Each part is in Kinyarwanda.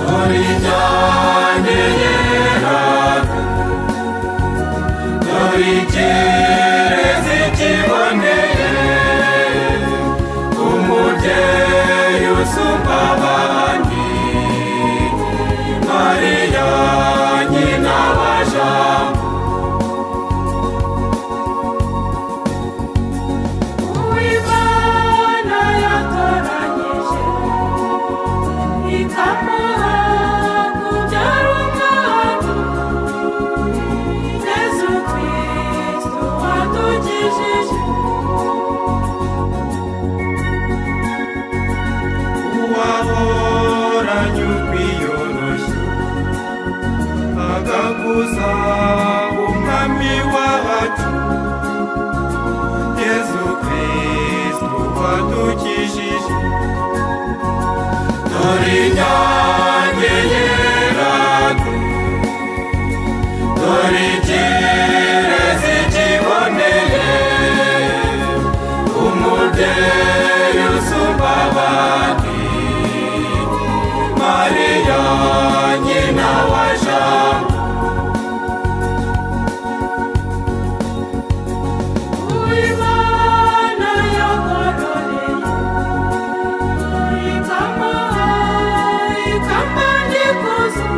Dore inyange yera, dore ikirezi kiboneye, umubyeyi usumba abandi, Mariya nyina wa Jambo. Uwimana yatoranyije ikamuha kubyara umwana, Yezu Kristu wadukijije. Uwahoranye ukwiyoroshya agakuza umwami wacu, Yezu Kristu wadukijije. Dore inyange yera, dore ikirezi kiboneye, umubyeyi usumba abandi, Mariya nyina wa Jambo. Uwimana yagororeye ikamuha ikamba n'ikuzo,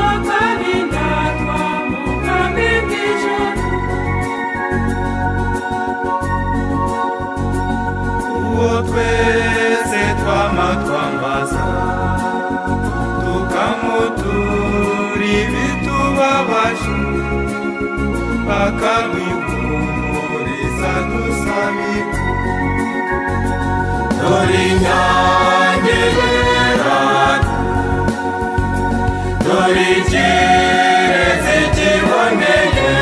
akabindatwa mu bwami bw'ijuru. Uwo twese twama twambaza, tukamutura ibitubabaje, akabihumuriza dusabira. Dore inyange yera, dore ikirezi kiboneye,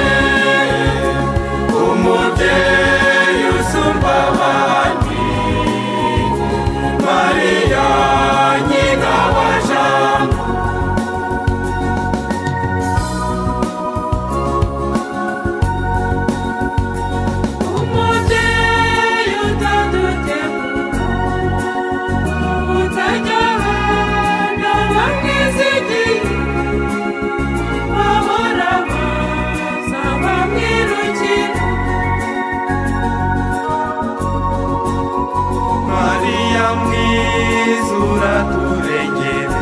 umubyeyi usumba abandi, Mariya nyina wa Jambo. Umubyeyi utadutegura, utajya ahana bamwizigiye, bahora baza bamwirukira. Mariya mwiza uraturengere,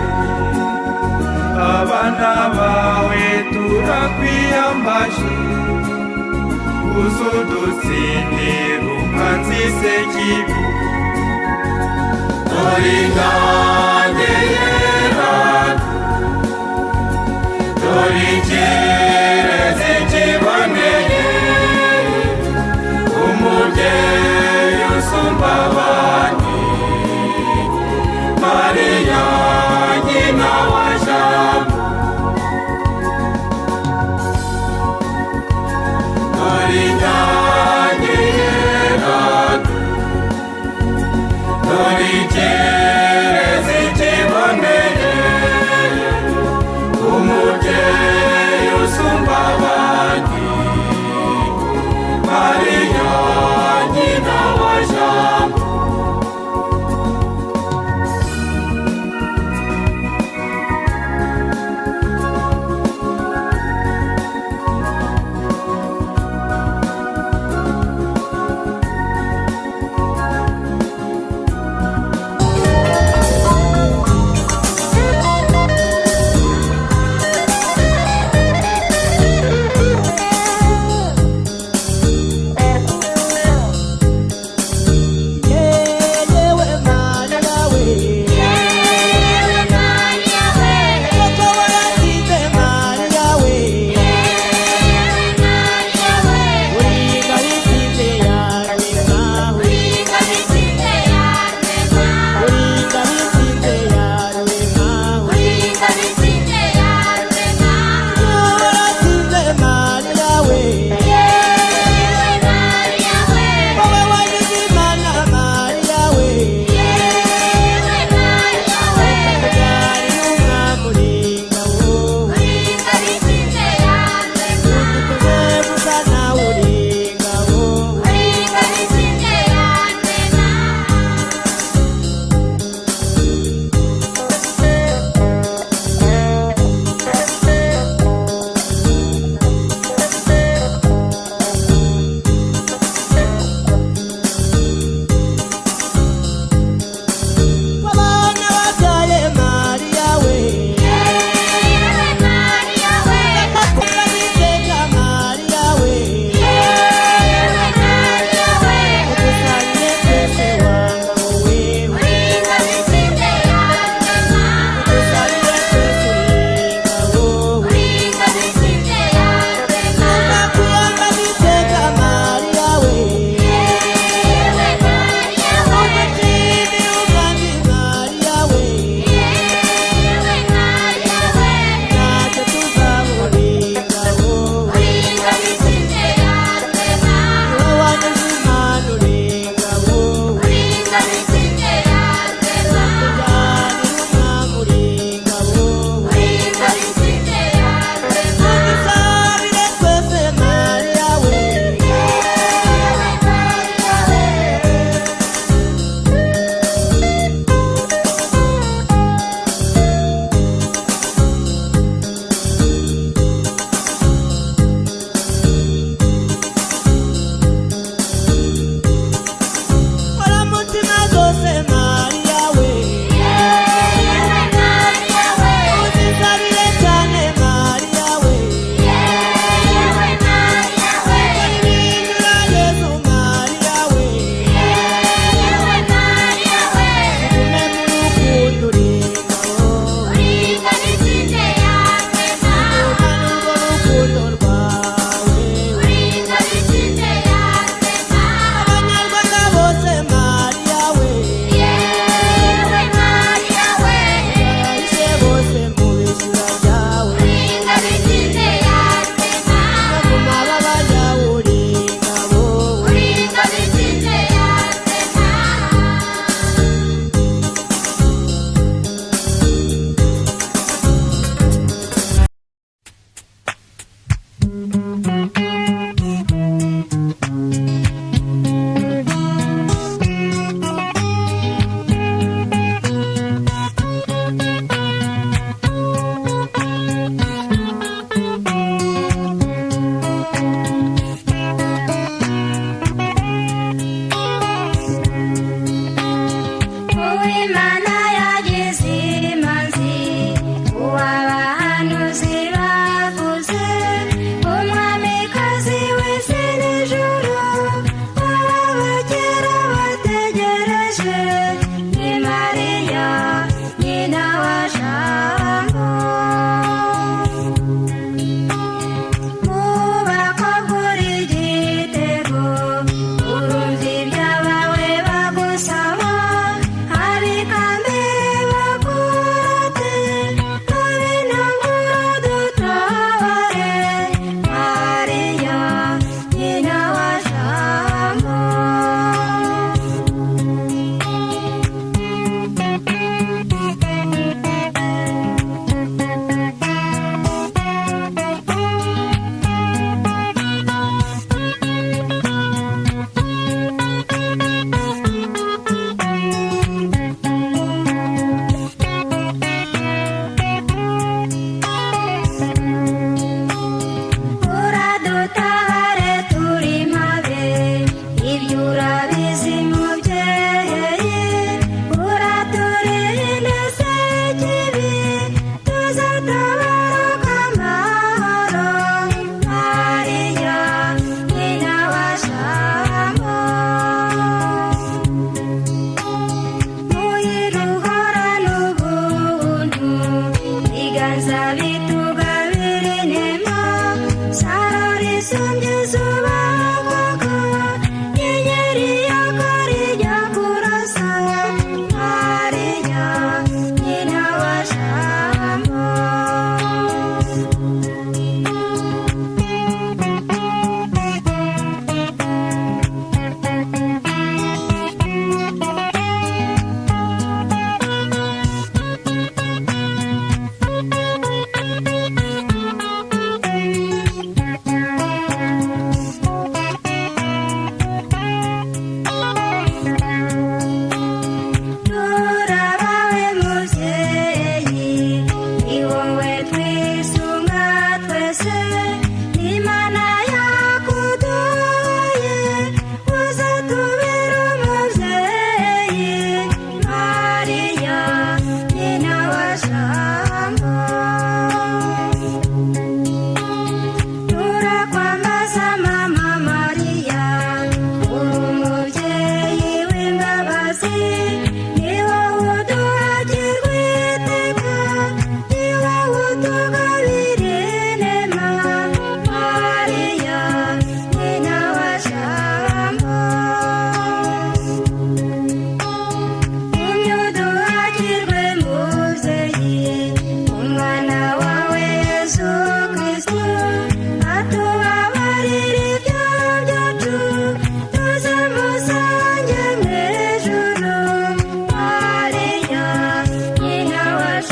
abana bawe turakwiyambaje, uzudutsindira umwanzi sekibi. Dore inyange yera, dore ikirezi kiboneye, umubyeyi usumba abandi, Mariya nyina wa Jambo. Dore inyange yera, dore ikirezi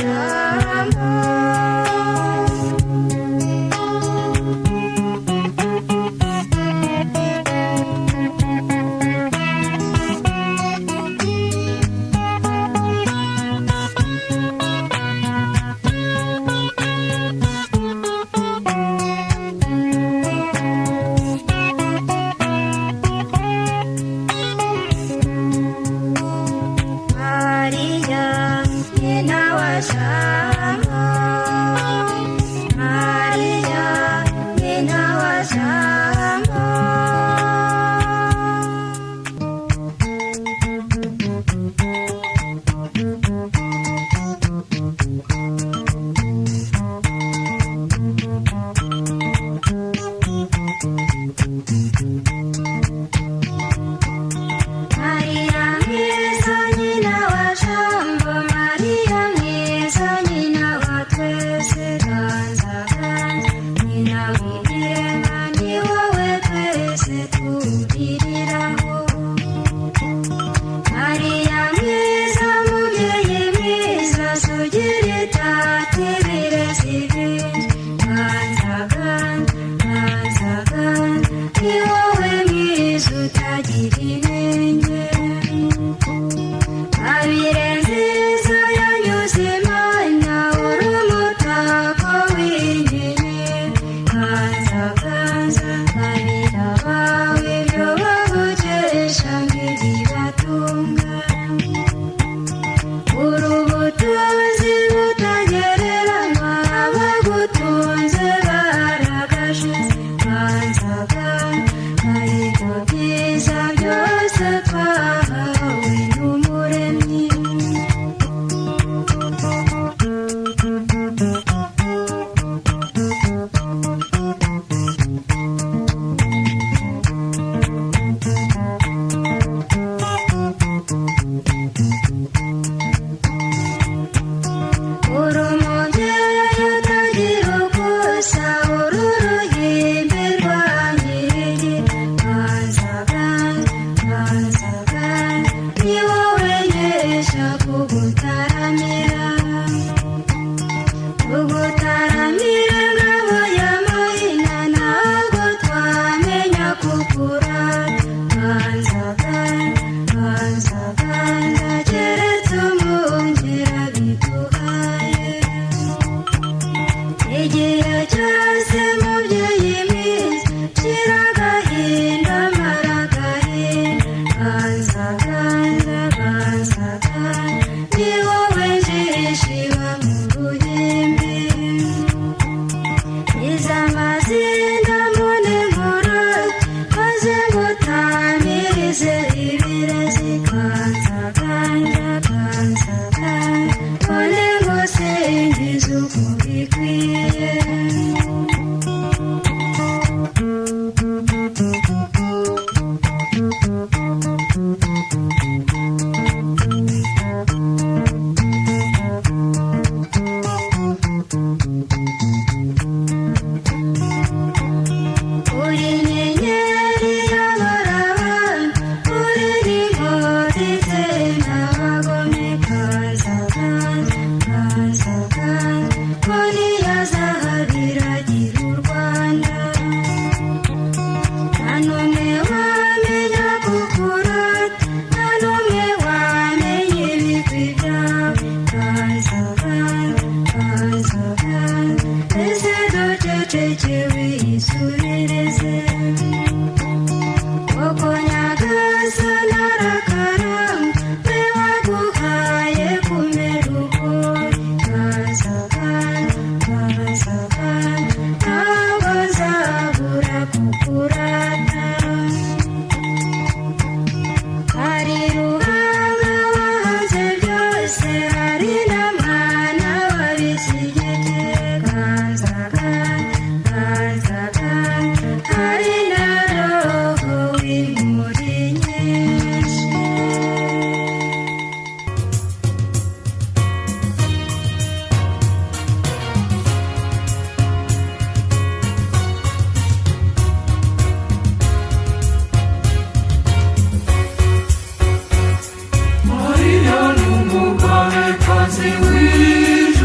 Jambo. Maria, nyina wa Jambo. Maria, nyina wa Jambo. Maria mwiza nyina wa Jambo, Maria mwiza nyina wa twese, ganza ganza, nyina w'ibirema ni wowe twese tuririraho. Maria mwiza mubyeyi mwiza, sugira itati ibirezi byinshi, ganza ganza, ganza ganza, ni wowe mwiza utagira inenge. Abire nziza yanyuze Imana, uri umutako w'inyenyeri, ganza ganza, abira bawe ibyo bagukesha ntiribatunga. Uri ubutunzi butagereranywa, abagutunze baragashize, ganza ganza, ibyo byiza byose twahawe n'Umuremyi. Uri umubyeyi utagira uko usa, uri uruhimbi rwa nyirigi, ganza ganza, ganza ganza, ni wowe nkesha kugutaramira. Kugutaramira ngabo ya mahina, ntabwo twamenya kukura, ganza ganza, ganza ganza, keretse umwungeri abiguhaye. Igihe cyose mubyeyi mwiza, shira agahinda mara agahinda, ganza ganza, ganza ganza, ni wowe njishi iba mu ruhimbi. Izamazinda mbone nkurate, maze ngutamirize ibirezi, ganza ganza, ganza ganza, mbone ngusingize uko bikwiye. Uri inyenyeri iyobora abantu, uri n'inkota itsemba abagome, ganza ganza, ganza ganza, mboni ya zahabu iragira u Rwanda. Nta n'umwe wamenya kukurata, nta n'umwe wamenya ibigwi byawe, ganza ganza, ganza ganza, ese duceceke wisuririze. Koko Nyagasani arakarama, we waguhaye kumera uko, ganza ganza, ganza ganza, ntabwo nzabura kukurata. Hari Ruhanga wahanze byose, hari na Mwana wabishyigikije, ganza ganza, ganza ganza, hari na Roho w'imuri nyinshi. Mariya ni umugabekazi w'ijuru.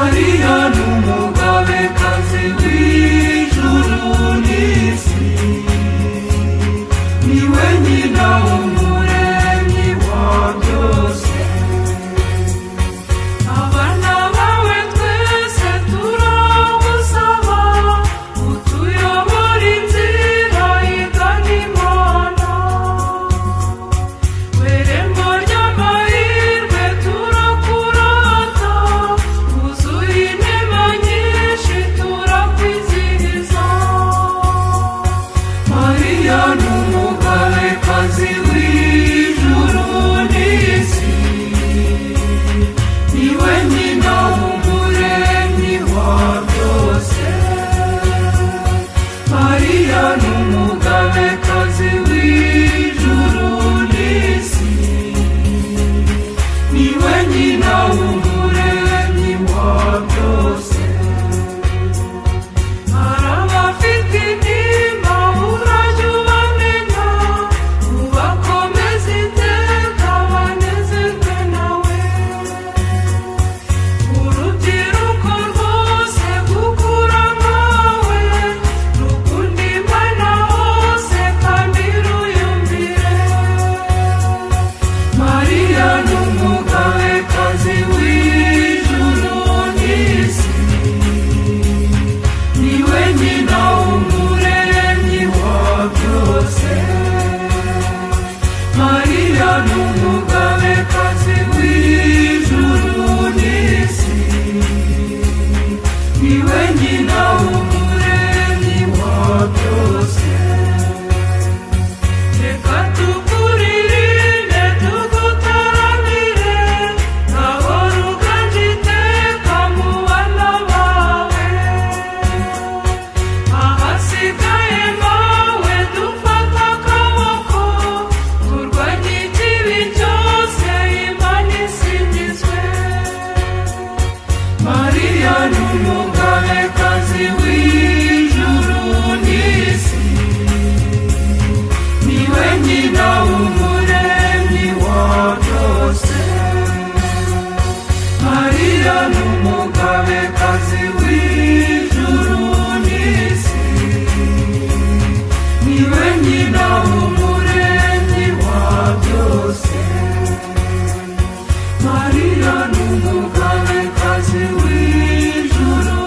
Mariya ni umugabekazi w'ijuru n'isi, niwe nyina w'umuremyi wa byose. Abana bawe twese turagusaba, utuyobore inzira igana Imana. Irembo ry'amahirwe turakurata, wuzuye inema nyinshi turakwizihiza. Mariya ni umugabekazi w'ijuru n'isi, niwe nyina w'umuremyi wa byose. Mariya ni umugabekazi w'ijuru n'isi, niwe nyina w'umuremyi wa byose. Hari abafite intimba urajya ubamenya, ubakomeze iteka banezerwe nawe. Urubyiruko rwose gukura nkawe, rukunda Imana hose kandi ruyumvire. Mariya ni umugabekazi w'ijuru n'isi, niwe nyina w'umuremyi wa byose. Mariya ni umugabekazi w'ijuru n'isi, niwe nyina w'umuremyi wa byose. Reka tukuririmbe tugutaramire, naho ruganje iteka mu bana bawe. Ahasigaye mawe dufata akaboko, turwanye ikibi cyose, Imana isingizwe. Mariya ni umugabekazi w'ijuru n'isi, niwe nyina w'umuremyi wa byose. Mariya ni umugabekazi w'ijuru n'isi, niwe nyina w'umuremyi wa byose. Mariya ni umugabekazi w'ijuru.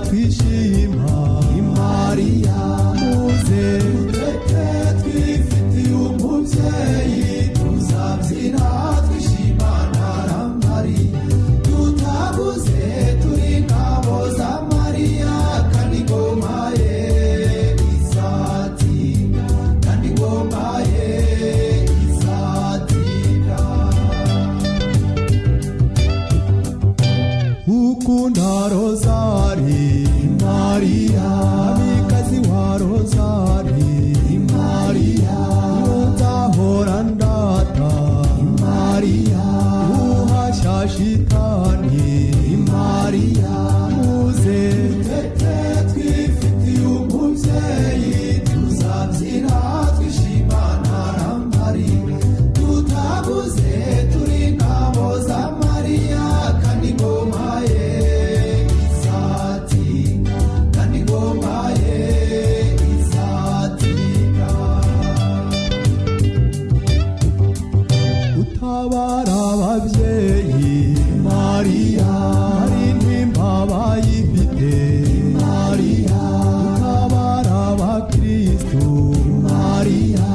twishima Mariya muze dutete twifitiye umubyeyi tuzabyina twishimana na Mariya tutabuze turi ingabo za Mariya kandi ingoma ye izatsinda kandi ingoma ye izatsinda. Ukunda rozari Mariya kamikazi wa rozari Mariya nzahora ndata Mariya uhashya shitani Mariya muze dutete twifitiye umubyeyi tuzabyina twishimana na Mariya tutabuze turi ingabo za Mariya kandi ingoma ye izatsinda kandi ingoma ye izatsinda. Utabara ababyeyi Mariya hari intimba bayifite Mariya utabara abakristu Mariya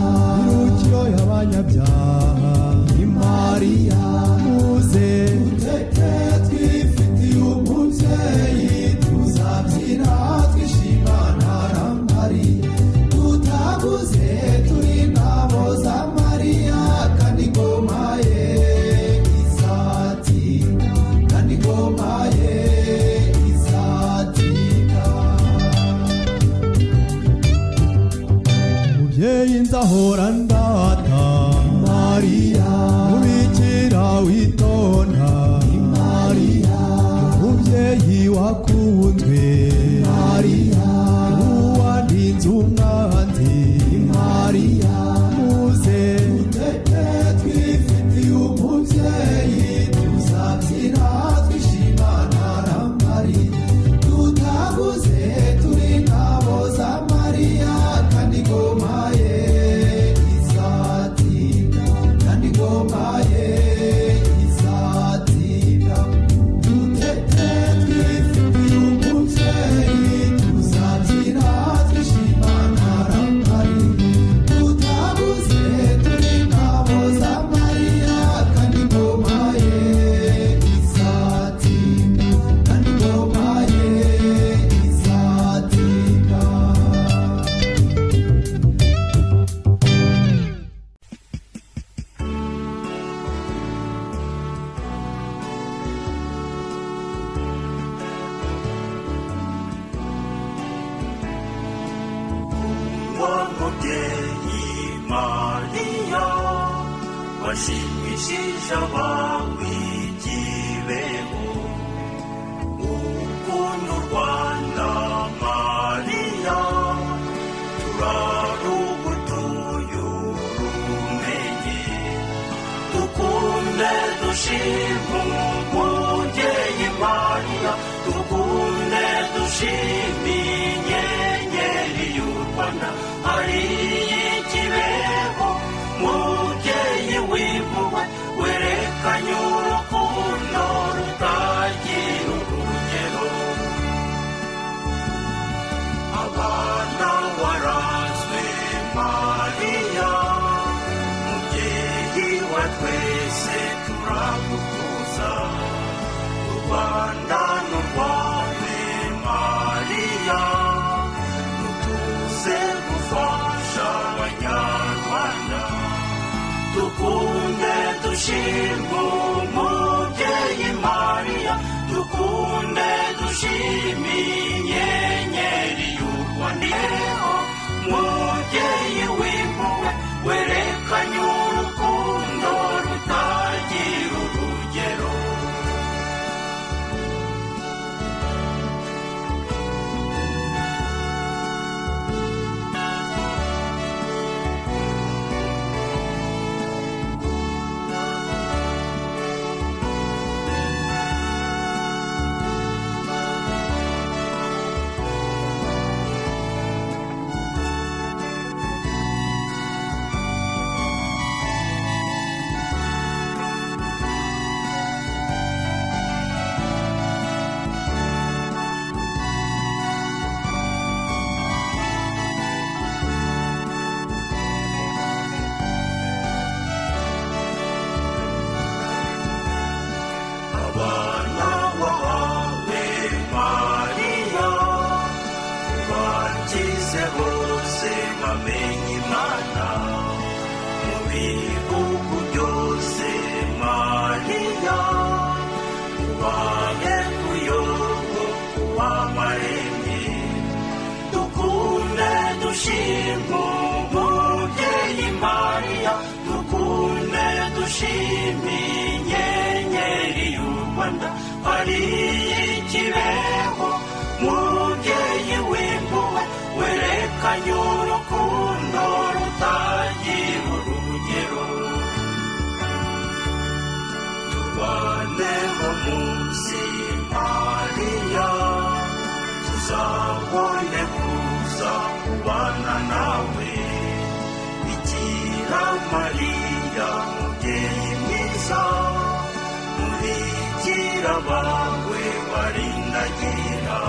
irukiro y'abanyabyaha Mariya muze dutete twifitiye umubyeyi tuzabyina twishimana na Mariya tutabuze turi ingabo za Mariya kandi ingoma ye izatsinda kandi ingoma ye izatsinda. Mubyeyi nzahora ndata Mariya mubikira witonda Mariya umubyeyi wakunzwe Mariya uwandinze umwanzi Mariya muze dutete twifitiye umubyeyi tuzabyina twishimana na Mariya tutabuze turi ingabo za Mariya kandi ingoma ye izatsinda kandi ingoma ye izatsinda. Dutete twifitiye umubyeyi tuzabyina twishimana na Mariya tutabuze turi ingabo za Mariya kandi ingoma ye izatsinda kandi ingoma ye izatsinda. Wa mubyeyi Mariya washimishije abawe ikibeho ukunda u Rwanda Mariya turarugutuye urumenye dukunde dushima umubyeyi Mariya dukunde dushima inyenyeri y'u Rwanda ari ikibeho mubyeyi w'impuhwe werekanye urukundo rutagira urugero abana warazwe Mariya mubyeyi wa twese turagutuza u Rwanda ni urwawe Mariya nutuze gufasha abanyarwanda dukunde dushima umubyeyi Mariya dukunde dushima inyenyeri y'u Rwanda mubyeyi w'impuhwe werekanye urukundo rutagira urugero. Rwanda ari Kibeho. Mubyeyi w'impuhwe werekanye urukundo rutagira urugero, turwaneho munsi Mariya, tuzabone kuza kubana nawe. Bikira Mariya mubyeyi mwiza, mubikira bawe barindagira,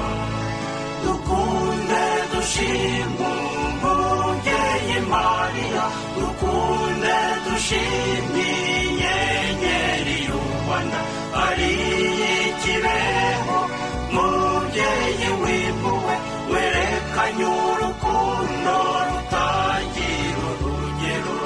dukunde dushima umubyeyi Mariya, dukunde dushime inyenyeri y'u Rwanda ari Kibeho. Mubyeyi w'impuhwe werekanye urukundo rutagira urugero.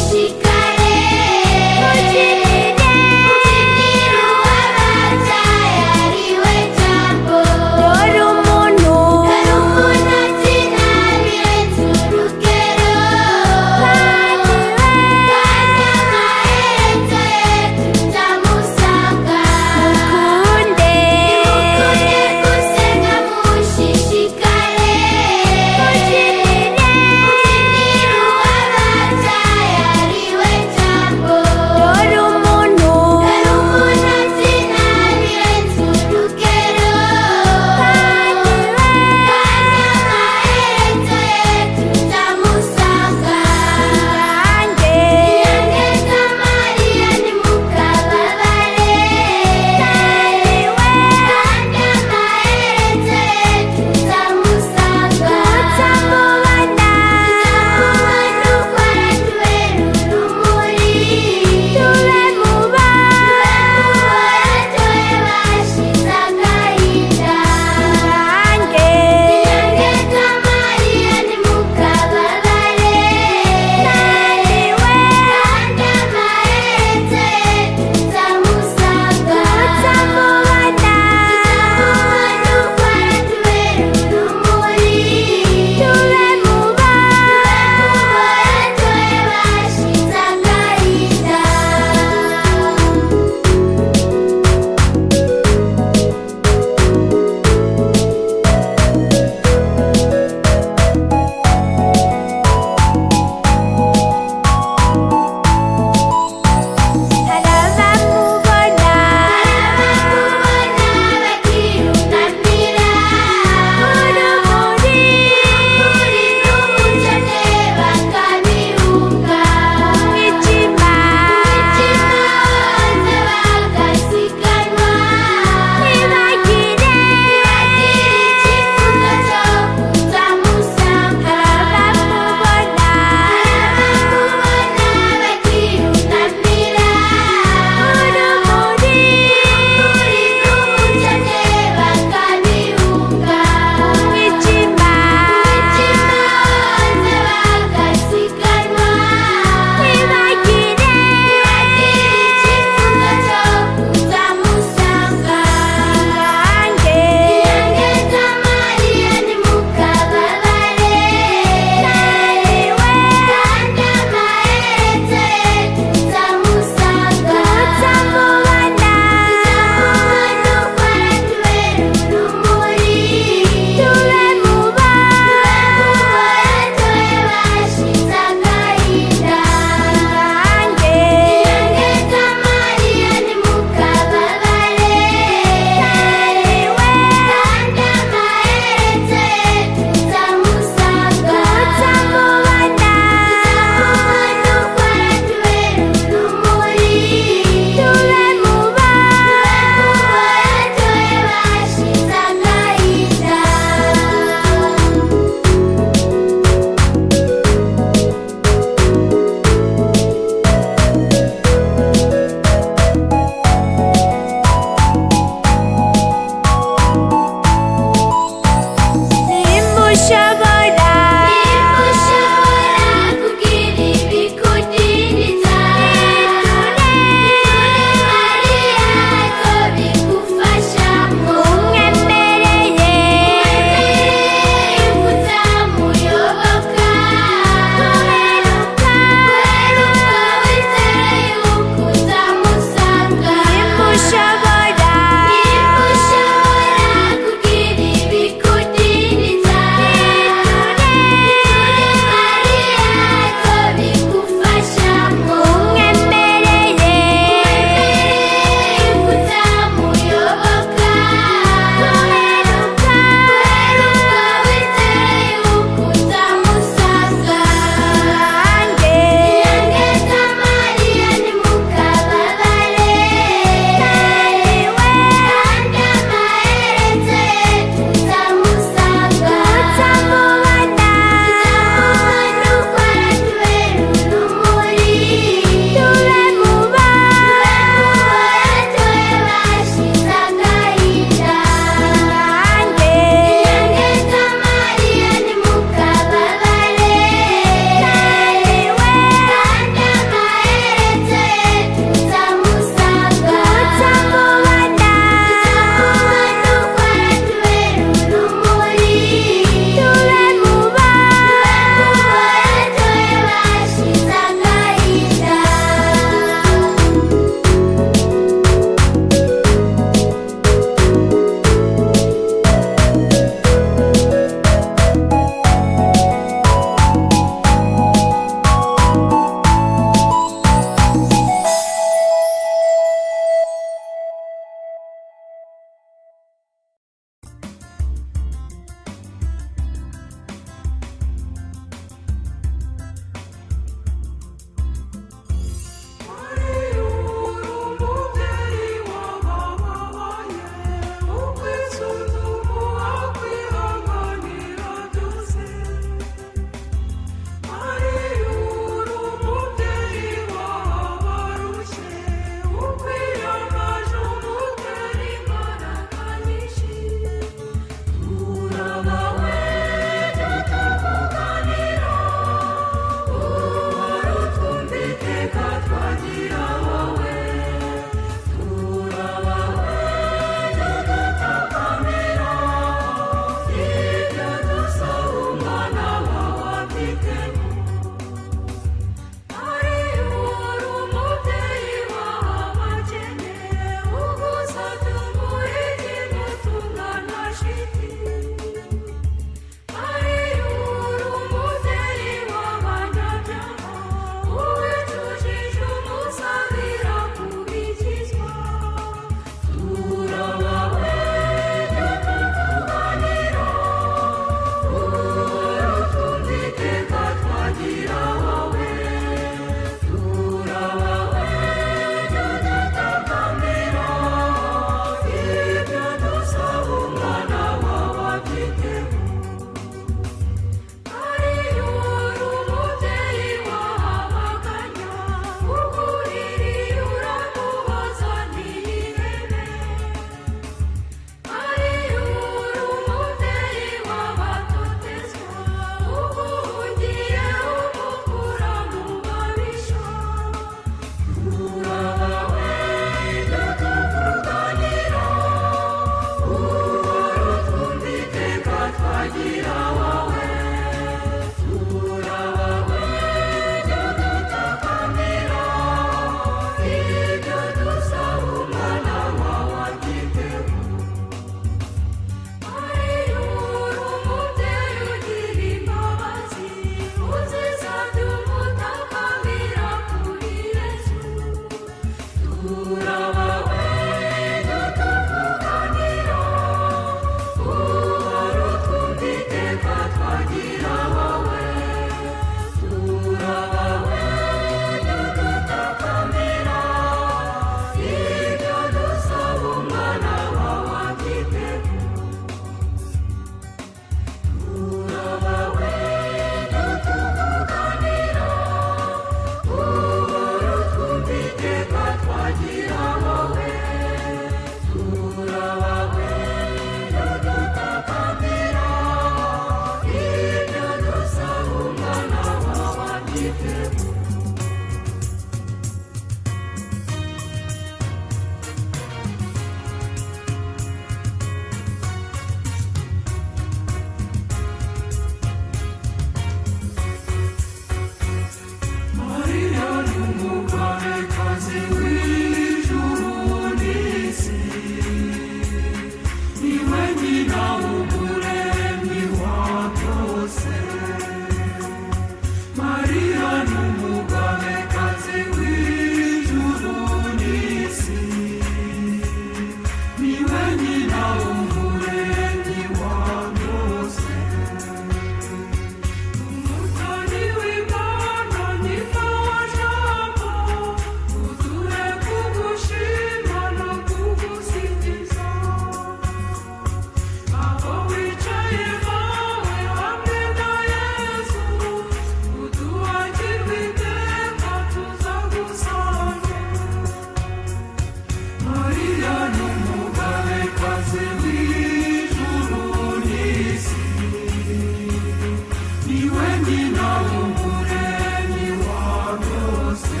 nyina w'umuremyi wa byose.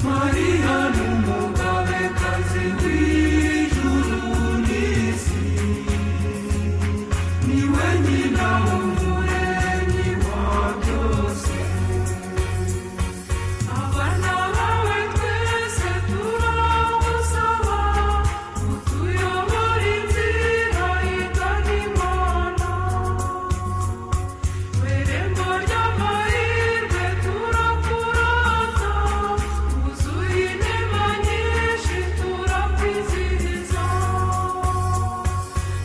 Mariya ni umugabekazi w'ijuru n'isi, niwe nyina w'umuremyi wa byose. Abana bawe twese turagusaba, utuyobore inzira igana Imana. Irembo ry'amahirwe turakurata, wuzuye inema nyinshi turakwizihiza.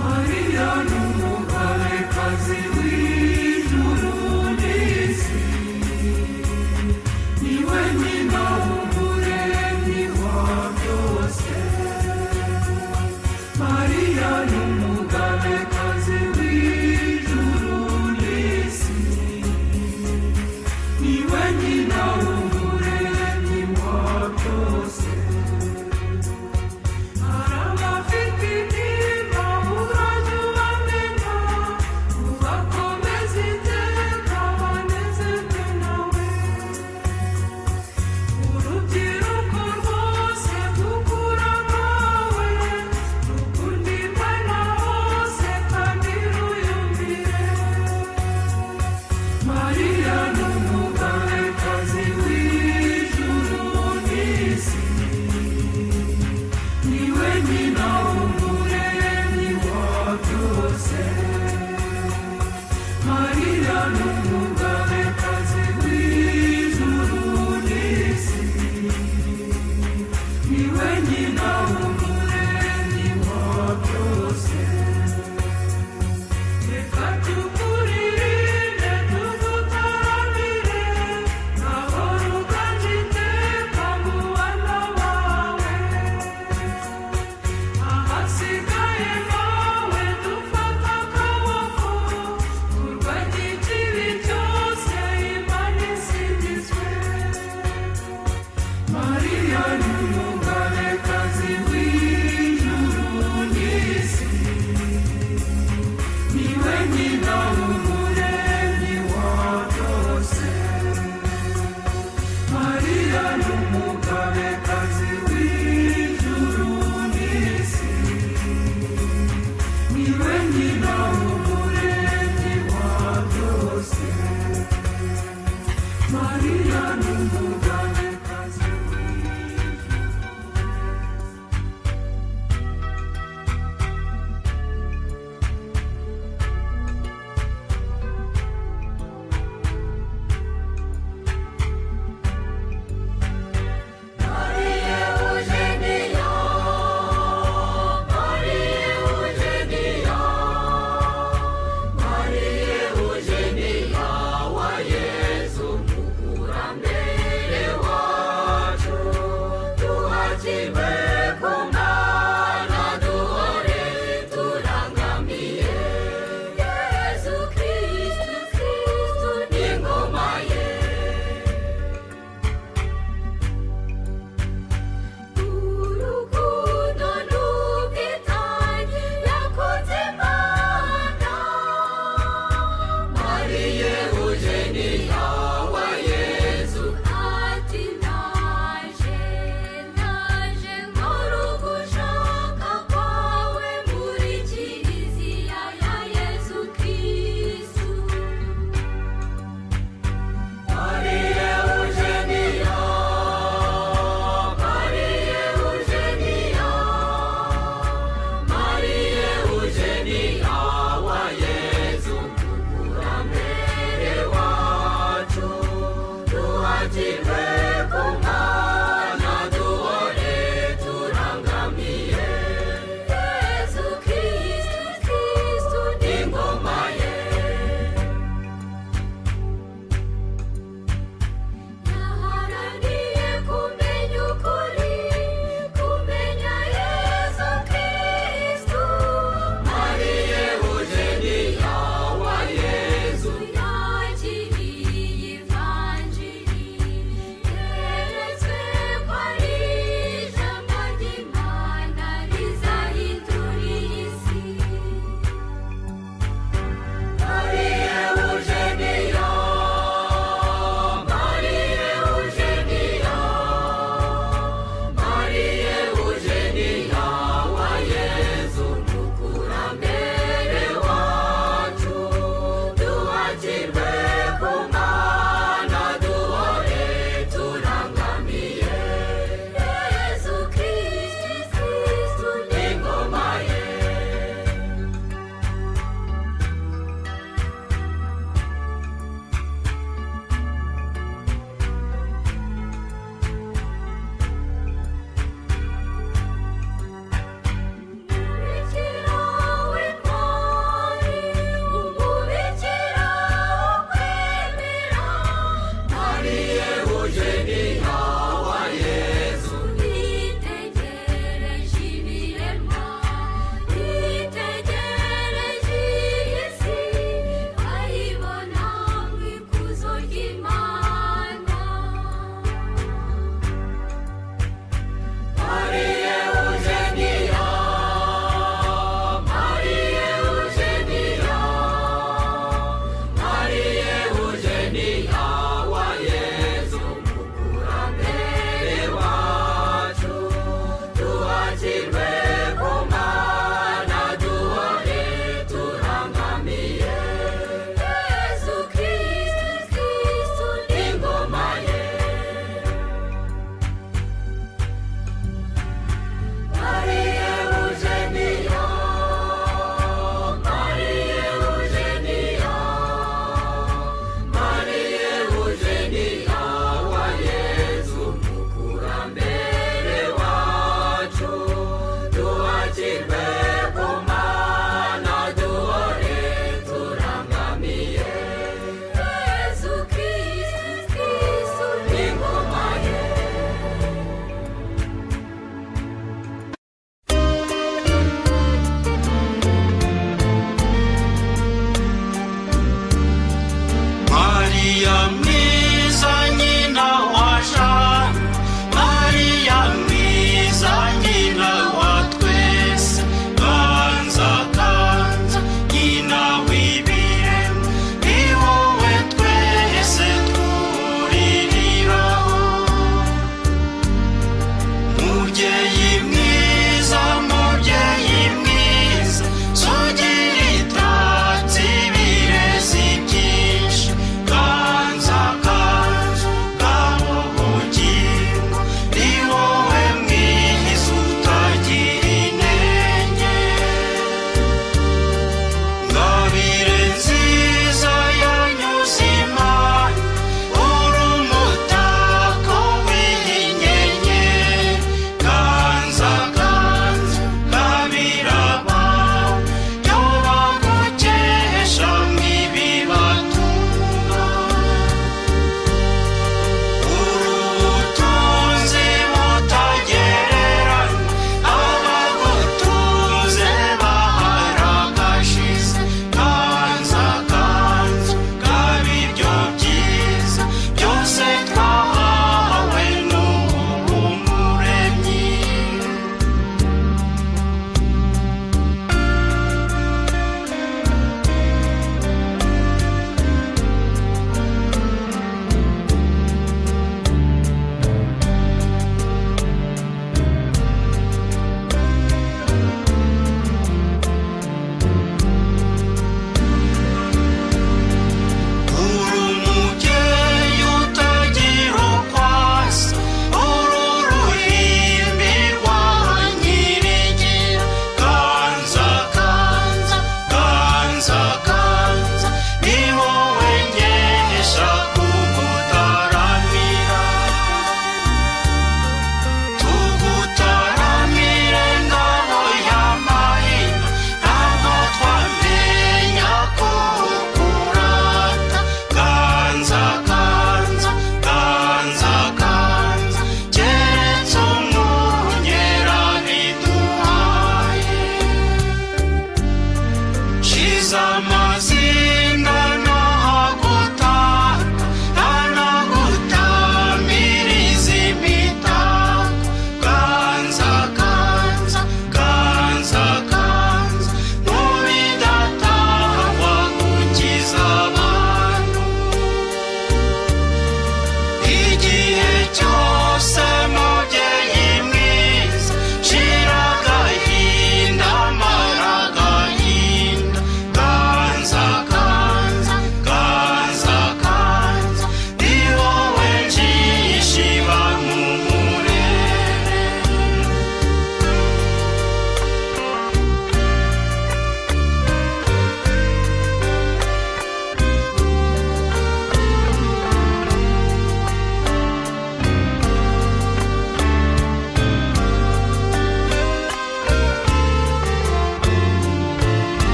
Mariya ni umugabekazi w'ijuru n'isi, niwe nyina w'umuremyi wa byose. Mariya ni umugabekazi w'ijuru n'isi, niwe nyina w'umuremyi wa byose. Hari abafite intimba urajya ubamenya, ubakomeze iteka banezerwe nawe. Urubyiruko rwose gukura nkawe, rukunda Imana hose kandi ruyumvire. Mariya ni umugabekazi w'ijuru n'isi, niwe nyina w'umuremyi wa byose. Mariya ni umugabekazi w'ijuru n'isi, niwe nyina w'umuremyi wa byose. Reka tukuririmbe tugutaramire, naho ruganje iteka mu bana bawe. Ahasigaye nawe dufata akaboko, turwanye ikibi.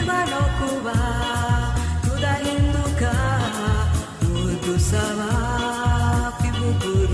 Duterwa no kuba tudahinduka, udusaba kwivugurura.